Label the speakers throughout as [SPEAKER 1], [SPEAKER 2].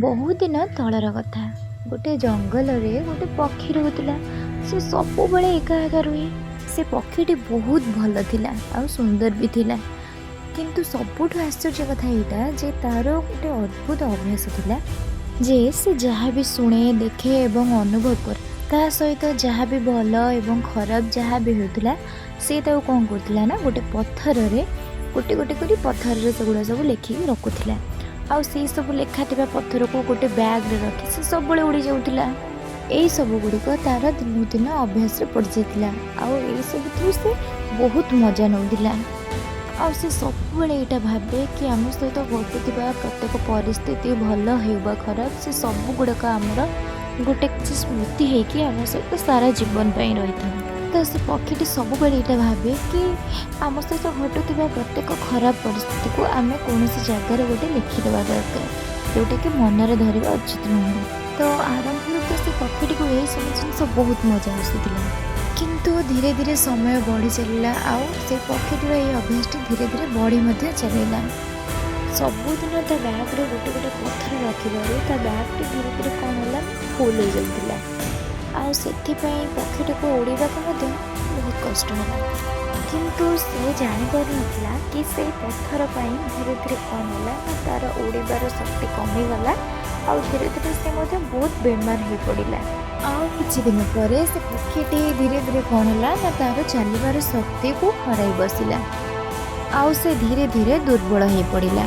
[SPEAKER 1] ବହୁତ ଦିନ ତଳର କଥା। ଗୋଟେ ଜଙ୍ଗଲରେ ଗୋଟେ ପକ୍ଷୀ ରହୁଥିଲା। ସେ ସବୁବେଳେ ଏକା ଏକା ରୁହେ। ସେ ପକ୍ଷୀଟି ବହୁତ ଭଲ ଥିଲା ଆଉ ସୁନ୍ଦର ବି ଥିଲା। କିନ୍ତୁ ସବୁଠୁ ଆଶ୍ଚର୍ଯ୍ୟ କଥା ଏଇଟା ଯେ ତା'ର ଗୋଟେ ଅଦ୍ଭୁତ ଅଭ୍ୟାସ ଥିଲା ଯେ ସେ ଯାହା ବି ଶୁଣେ, ଦେଖେ ଏବଂ ଅନୁଭବ କରେ, ତା ସହିତ ଯାହା ବି ଭଲ ଏବଂ ଖରାପ ଯାହା ବି ହେଉଥିଲା, ସେ ତାକୁ କ'ଣ କରୁଥିଲା ନା ଗୋଟେ ପଥରରେ ଗୋଟେ ଗୋଟେ କରି ପଥରରେ ସେଗୁଡ଼ା ସବୁ ଲେଖିକି ରଖୁଥିଲା। ଆଉ ସେଇ ସବୁ ଲେଖା ଥିବା ପଥରକୁ ଗୋଟେ ବ୍ୟାଗ୍ରେ ରଖି ସେ ସବୁବେଳେ ଉଡ଼ି ଯାଉଥିଲା। ଏଇସବୁ ଗୁଡ଼ିକ ତା'ର ଦିନକୁ ଦିନ ଅଭ୍ୟାସରେ ପଡ଼ିଯାଇଥିଲା ଆଉ ଏଇସବୁଥିରୁ ସେ ବହୁତ ମଜା ନେଉଥିଲା। ଆଉ ସେ ସବୁବେଳେ ଏଇଟା ଭାବେ କି ଆମ ସହିତ ଘଟୁଥିବା ପ୍ରତ୍ୟେକ ପରିସ୍ଥିତି, ଭଲ ହେଉ ବା ଖରାପ, ସେ ସବୁଗୁଡ଼ାକ ଆମର ଗୋଟେ କିଛି ସ୍ମୃତି ହେଇକି ଆମ ସହିତ ସାରା ଜୀବନ ପାଇଁ ରହିଥାଏ। ତ ସେ ପକ୍ଷୀଟି ସବୁବେଳେ ଏଇଟା ଭାବେ କି ଆମ ସହିତ ଘଟୁଥିବା ପ୍ରତ୍ୟେକ ଖରାପ ପରିସ୍ଥିତିକୁ ଆମେ କୌଣସି ଜାଗାରେ ଗୋଟେ ଲେଖିଦେବା ଦରକାର, ଯେଉଁଟାକି ମନରେ ଧରିବା ଉଚିତ ନୁହେଁ। ତ ଆରମ୍ଭରୁ ତ ସେ ପକ୍ଷୀଟିକୁ ଏହିସବୁ ଜିନିଷ ବହୁତ ମଜା ଆସୁଥିଲା। କିନ୍ତୁ ଧୀରେ ଧୀରେ ସମୟ ବଢ଼ି ଚାଲିଲା ଆଉ ସେ ପକ୍ଷୀଟିର ଏହି ଅଭ୍ୟାସଟି ଧୀରେ ଧୀରେ ବଢ଼ି ମଧ୍ୟ ଚାଲିଲା। ସବୁଦିନ ତା ବ୍ୟାଗ୍ରେ ଗୋଟେ ଗୋଟେ ପଥର ରଖିବାରୁ ତା ବ୍ୟାଗ୍ଟି ଧୀରେ ଧୀରେ କ'ଣ ହେଲା, ଫୁଲ୍ ହେଇଯାଉଥିଲା। ଆଉ ସେଥିପାଇଁ ପକ୍ଷୀଟିକୁ ଉଡ଼ିବାକୁ ମଧ୍ୟ ବହୁତ କଷ୍ଟ ହେଲା। କିନ୍ତୁ ସେ ଜାଣିପାରୁନଥିଲା କି ସେଇ ପଥର ପାଇଁ ଧୀରେ ଧୀରେ କ'ଣ ହେଲା ନା ତା'ର ଉଡ଼ିବାର ଶକ୍ତି କମିଗଲା ଆଉ ଧୀରେ ଧୀରେ ସେ ମଧ୍ୟ ବହୁତ ବେମାର ହେଇପଡ଼ିଲା। ଆଉ କିଛି ଦିନ ପରେ ସେ ପକ୍ଷୀଟି ଧୀରେ ଧୀରେ କ'ଣ ହେଲା ନା ତା'ର ଚାଲିବାର ଶକ୍ତିକୁ ହରାଇ ବସିଲା ଆଉ ସେ ଧୀରେ ଧୀରେ ଦୁର୍ବଳ ହେଇପଡ଼ିଲା।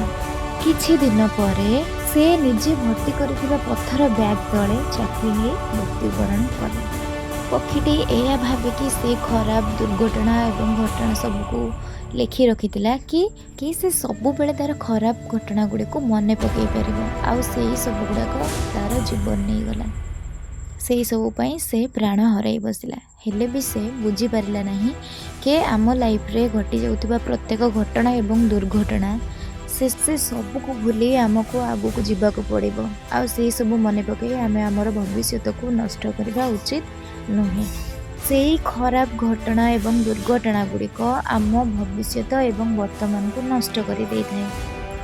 [SPEAKER 1] କିଛି ଦିନ ପରେ ସେ ନିଜେ ଭର୍ତ୍ତି କରିଥିବା ପଥର ବ୍ୟାଗ୍ ତଳେ ଚାପି ହେଇ ମୃତ୍ୟୁବରଣ କଲା। ପକ୍ଷୀଟି ଏହା ଭାବିକି ସେ ଖରାପ ଦୁର୍ଘଟଣା ଏବଂ ଘଟଣା ସବୁକୁ ଲେଖି ରଖିଥିଲା କି ସେ ସବୁବେଳେ ତା'ର ଖରାପ ଘଟଣା ଗୁଡ଼ିକୁ ମନେ ପକାଇ ପାରିବ, ଆଉ ସେଇ ସବୁ ଗୁଡ଼ାକ ତା'ର ଜୀବନ ନେଇଗଲା। ସେଇ ସବୁ ପାଇଁ ସେ ପ୍ରାଣ ହରାଇ ବସିଲା। ହେଲେ ବି ସେ ବୁଝିପାରିଲା ନାହିଁ କି ଆମ ଲାଇଫ୍ରେ ଘଟିଯାଉଥିବା ପ୍ରତ୍ୟେକ ଘଟଣା ଏବଂ ଦୁର୍ଘଟଣା ସେ ସବୁକୁ ଭୁଲି ଆମକୁ ଆଗକୁ ଯିବାକୁ ପଡ଼ିବ ଆଉ ସେଇ ସବୁ ମନେ ପକାଇ ଆମେ ଆମର ଭବିଷ୍ୟତକୁ ନଷ୍ଟ କରିବା ଉଚିତ ନୁହେଁ। ସେଇ ଖରାପ ଘଟଣା ଏବଂ ଦୁର୍ଘଟଣା ଗୁଡ଼ିକ ଆମ ଭବିଷ୍ୟତ ଏବଂ ବର୍ତ୍ତମାନକୁ ନଷ୍ଟ କରିଦେଇଥାଏ।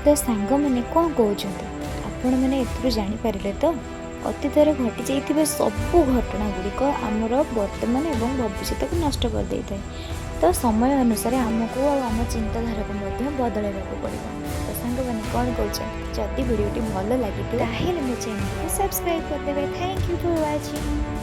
[SPEAKER 1] ତ ସାଙ୍ଗମାନେ, କ'ଣ କହୁଛନ୍ତି ଆପଣମାନେ? ଏଥିରୁ ଜାଣିପାରିଲେ ତ, ଅତୀତରେ ଘଟିଯାଇଥିବା ସବୁ ଘଟଣା ଗୁଡ଼ିକ ଆମର ବର୍ତ୍ତମାନ ଏବଂ ଭବିଷ୍ୟତକୁ ନଷ୍ଟ କରିଦେଇଥାଏ। ତ ସମୟ ଅନୁସାରେ ଆମକୁ ଆଉ ଆମ ଚିନ୍ତାଧାରାକୁ ମଧ୍ୟ ବଦଳାଇବାକୁ ପଡ଼ିବ। ତ ସାଙ୍ଗମାନେ, କ'ଣ କହୁଛନ୍ତି? ଯଦି ଭିଡ଼ିଓଟି ଭଲ ଲାଗିଥିବ, ତାହେଲେ ମୋ ଚ୍ୟାନେଲକୁ ସବସ୍କ୍ରାଇବ୍ କରିଦେବେ। Thank you for watching.